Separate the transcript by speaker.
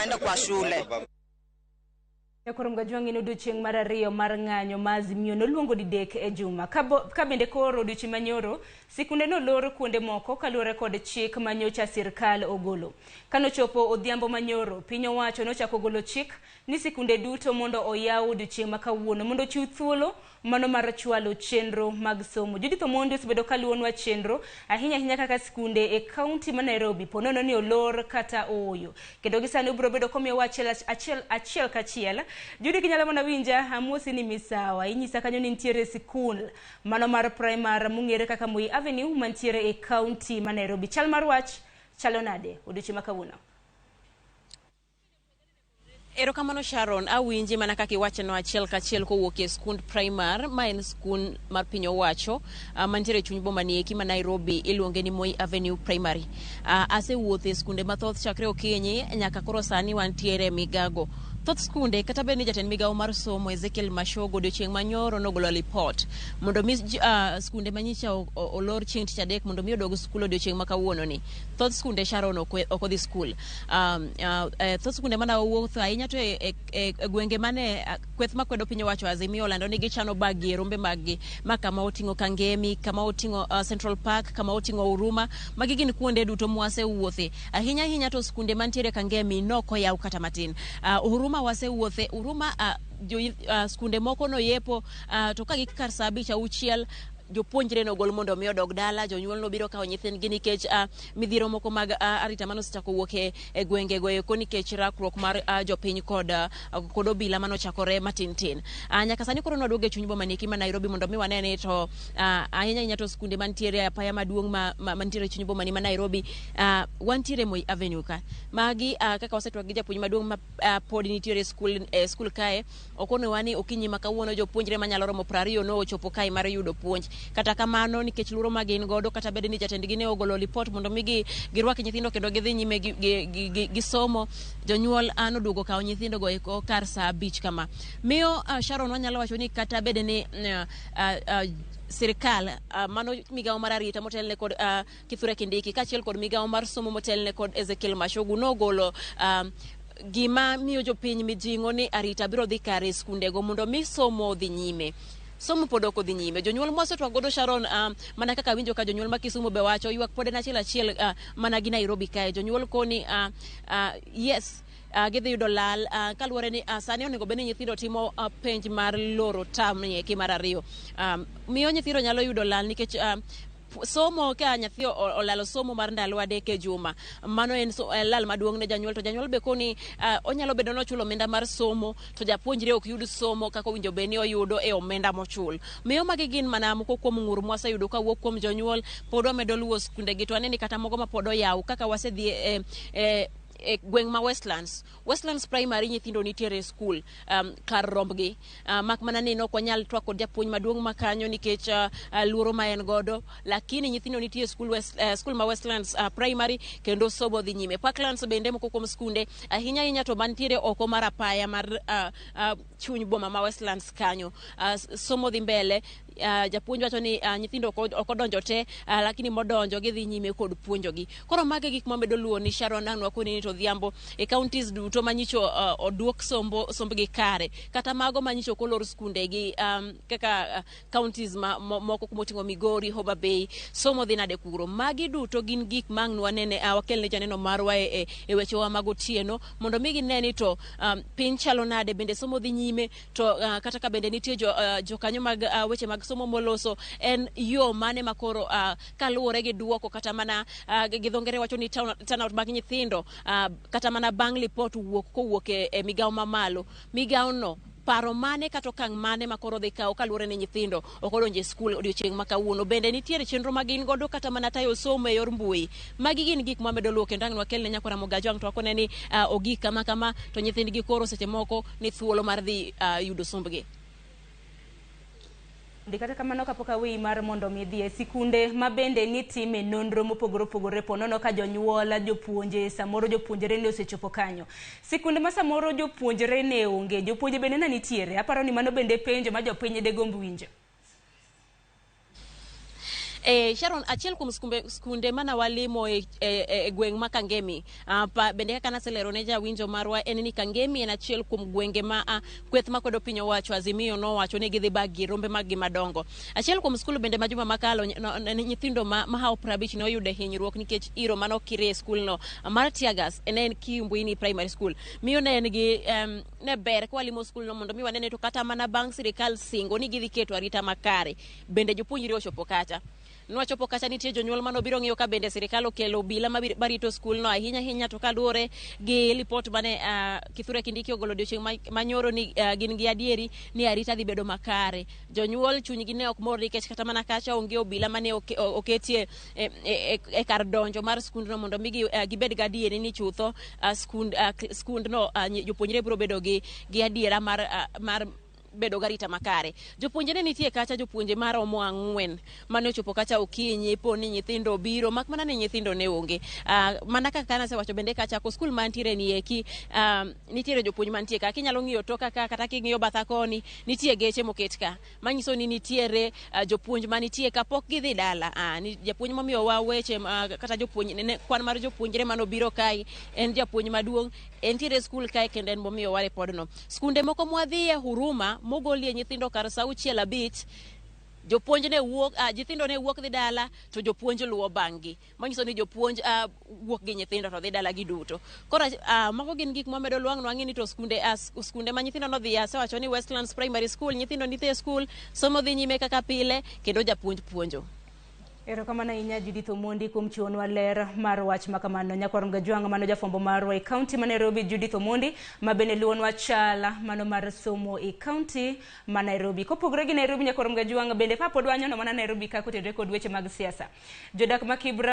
Speaker 1: waende kwa shule.
Speaker 2: Koro Mgajwang' en odiochieng' mar ariyo mar ng'anyo ma Azimio noluongo didek e juma. Ka bende koro odiochieng' manyoro, sikunde nolor kuonde moko kaluwore kod chik ma nyocha sirkal ogolo. Kanochopo odhiambo manyoro, piny owacho nochako golo chik ni sikunde duto mondo oyaw odiochieng' ma kawuono mondo ochiw thuolo mano mar chwalo chenro mag somo. Judith Omondi osebedo kaluwonwa chenro ahinya ahinya kaka sikunde e kaunti ma Nairobi po nono ni olor kata ooyo. Kendo gi sani obiro bedo komiyowa achiel achiel achiel kachiel. Judy kinyalo mana winja, amosi ni misawa. Inyisa kanyo ni nitiere sikul mano mar primar mong'ere kaka Moi Avenue mantiere e kaunti ma Nairobi. Chal mar wach chalo nade odiochieng' ma kawuono?
Speaker 3: Erokamano Sharon, awinji mana kaka iwacheno achiel kachiel kowuok e skund primar ma en skund mar piny owacho mantiere e chuny boma ni eki ma Nairobi iluonge ni Moi Avenue Primary. Asewuotho e skunde mathoth chakre okinyi nyaka koro sani wantiere e migago. Thoth skunde kata bed ni jatend migawo mar somo Ezekiel Machogu odiochieng' manyoro nogolo lipot mondo mi skunde manyicha olor chieng' tich adek mondo mi odog skul odiochieng' ma kawuono ni. Thoth skunde Sharon ok odhi skul. Thoth skunde mana owuotho ahinya to e gwenge mane kweth makwedo piny owacho Azimio olando ni gichano bag e rombe maggi ma kama oting'o Kangemi, kama oting'o Central Park, kama oting'o Huruma. Magi gin kuonde duto mwasewuothe. Ahinya ahinya to skunde mantiere Kangemi nok oyaw kata matin. Huruma wasewuothe, Huruma skunde moko noyepo to ka gik kar saa abich auchiel jopuonjre nogol mondo mi odog dala, jonyuol nobiro kawo nyithindgi nikech midhiero moko mag arita mane osechako wuok e gwenge go eko nikech rakruok mar jopiny kod obila mane ochakore matin tin. Nyaka sani koro nwaduogo e chuny boma ni eki ma Nairobi mondo mi wane ni to ahinya ahinya to skunde mantiere e apaya maduong' mantiere e chuny boma ni ma Nairobi, wantiere Moi Avenue ka. Magi kaka wasetwak gi japuonj maduong' ma pod nitiere e skul kae, okonowa ni okinyi ma kawuono jopuonjre manyalo romo 20 nochopo kae mar yudo puonj. Kata kamano nikech luoro ma gin godo kata bed ni jatendgi ne ogolo lipot mondo mi girwak nyithindo kendo gidhi nyime gi somo, jonyuol noduogo kawo nyithindo go eko kar saa 5 kama. Miyo Sharon wanyalo wacho ni kata bed ni sirikal mano migawo mar arita motelne kod Kithure Kindiki kaachiel kod migawo mar somo motelne kod Ezekiel Machogu nogolo gima miyo jopiny mijing'o ni arita biro dhi kare e skundego mondo mi somo odhi nyime. Somo pod ok odhi nyime. Jonyuol mwasetwak godo Sharon, mana kaka winjo ka jonyuol ma Kisumu be wacho, ywak pod en achiel achiel mana gi Nairobi kae. Jonyuol koni yes, gidhi yudo lal kaluwore ni sani onego bed ni nyithindo timo penj mar loro term ni eki mar ariyo. Miyo nyithindo nyalo yudo lal nikech somo ka nyathi olalo somo mar ndalo 3 e juma, mano en lal maduong' ne janyuol. To janyuol be koni onyalo bedo nochulo omenda mar somo to japuonjre ok yud somo kaka owinjo bed ni oyudo e omenda mochul. Miyo magi gin mana moko kuom ng'ur mwaseyudo kawuok kuom jonyuol. Pod wamedo luwo skundegi to aneni kata moko ma pod oyaw kaka wasedhi e gweng' ma Westlands. Westlands Primary nyithindo nitiere e skul kar rombgi. Mak mana ni ok wanyal twak kod japuonj maduong' ma kanyo nikech luoro ma en godo, lakini nyithindo nitie e skul ma Westlands Primary kendo somo dhi nyime. Parklands bende moko kuom skunde ahinya ahinya to mantiere oko mar apaya mar chuny boma ma Westlands kanyo. Somo dhi mbele. Japuonj wacho ni nyithindo ok odonjo te, lakini modonjo gidhi nyime kod puonjogi. Koro magi gik mamedo luwo ni Sharon ang' wakoni ni to odhiambo e counties duto manyicho oduok sombgi kare, kata mago manyicho kolor skundegi kaka counties moko kumoting'o Migori, Homa Bay, somo dhi nade kuro. Magi duto gin gik ma ang' nwanene, wakelne janeno marwa e wechewa mag otieno mondo mi gine ni to piny chalo nade, bende somo dhi nyime to kata ka bende nitie jokanyo mag weche mag somo moloso, en yo mane ma koro kaluwore gi duoko kata mana gi dho ngere wacho ni turnout mag nyithindo kata mana bang' lipot wuok kowuok e migawo mamalo, migawo no paro mane kata okang' mane ma koro dhi kawo kaluwore ni nyithindo ok odonjo e skul odiochieng' ma kawuono. Bende nitiere chenro ma gin godo kata mana tayo somo e yor mbui. Magi gin gik mwamedo luwo kendo ang' nwakel ne nyakwara Mogajo ang' to wakone ni ogik kama kama to nyithindgi koro seche moko ni thuolo mar dhi yudo sombgi.
Speaker 2: Ndi kata kamano kapok aweyi mar mondo mi dhi e sikunde ma bende nitime nonro mopogore opogore po nono ka jonyuol, jopuonje, samoro jopuonjre ne osechopo kanyo. Sikunde ma samoro jopuonjre ne onge, jopuonje bende ne nitiere. Aparo ni mano bende penjo ma jopiny degomb winjo.
Speaker 3: Sharon, achiel kuom skunde mana walimo e gweng' ma Kangemi, bende kaka naselero ne jawinjo marwa en ni Kangemi en achiel kuom gwenge ma kweth makwedo piny owacho Azimio nowacho ni gidhi bag gi rombe mag gi madongo. Achiel kuom skul bende ma juma makalo nyithindo mahawo 50 ne oyudo hinyruok nikech iro manokire e skulno mar teargas ne en Kiyumbuini Primary School. Miyo ne en gi ne ber ka walimo skulno mondo mi wanene to kata mana bang' sirikal singo ni gidhi keto arita makare, bende jopuonjre ochopo kacha. Nwachopo kacha, nitie jonyuol manobiro ng'iyo ka bende sirikal okelo obila marito skulno ahinya ahinya, to kaluwore gi lipot mane Kithure Kindiki ogolo odiochieng' manyoro ni gin gi adieri ni arita dhi bedo makare. Jonyuol chunygi ne ok mor nikech kata mana kacha onge obila mane oketie e kar donjo mar skundno mondo mi gibed gadieri ni chutho skundno jopuonjre biro bedo gi adiera mar bedo garita makare. Jopuonje ne nitie kacha, jopuonje maromo 4 mane ochopo kacha okinyi po ni nyithindo obiro, mak mana ni nyithindo ne onge. Mana kaka nasewacho bende kacha ko skul mantiere ni eki, nitiere jopuonj mantie ka. Kinyalo ng'iyo toka ka kata king'iyo batha koni, nitie geche moket ka manyiso ni nitiere jopuonj manitie ka pok gidhi dala. Ni japuonj momiyowa weche kata jopuonj kwan mar jopuonjre manobiro kae en japuonj maduong' entiere skul kae kendo en momiyowa ripodno. Skunde moko mwadhiye Huruma mogolie nyithindo kar sa 6 5, jopuonj ne wuok, nyithindo ne wuok dhi dala to jopuonj luwo bang'-gi, manyiso ni jopuonj wuok gi nyithindo to dhi dala giduto. Koro mago gin gik mamedo lwang'no ang'e ni to skunde ma nyithindo nodhiye, asewacho ni Westlands Primary School nyithindo nitie e skul, somo dhi nyime kaka pile kendo japuonj puonjo.
Speaker 2: Erokamano ahinya, Judith Omondi, kuom chiwonwa ler mar wach makamano. Nyakwar Mgajwang', mano jafwambo marwa e kaunti ma Nairobi, Judith Omondi, ma bende luwonwa chala mano mar somo e kaunti ma Nairobi. Kopogore gi Nairobi, Nyakwar Mgajwang', bende kapod wanyono mana Nairobi ka kotenore kod weche mag siasa. Jodak ma Kibra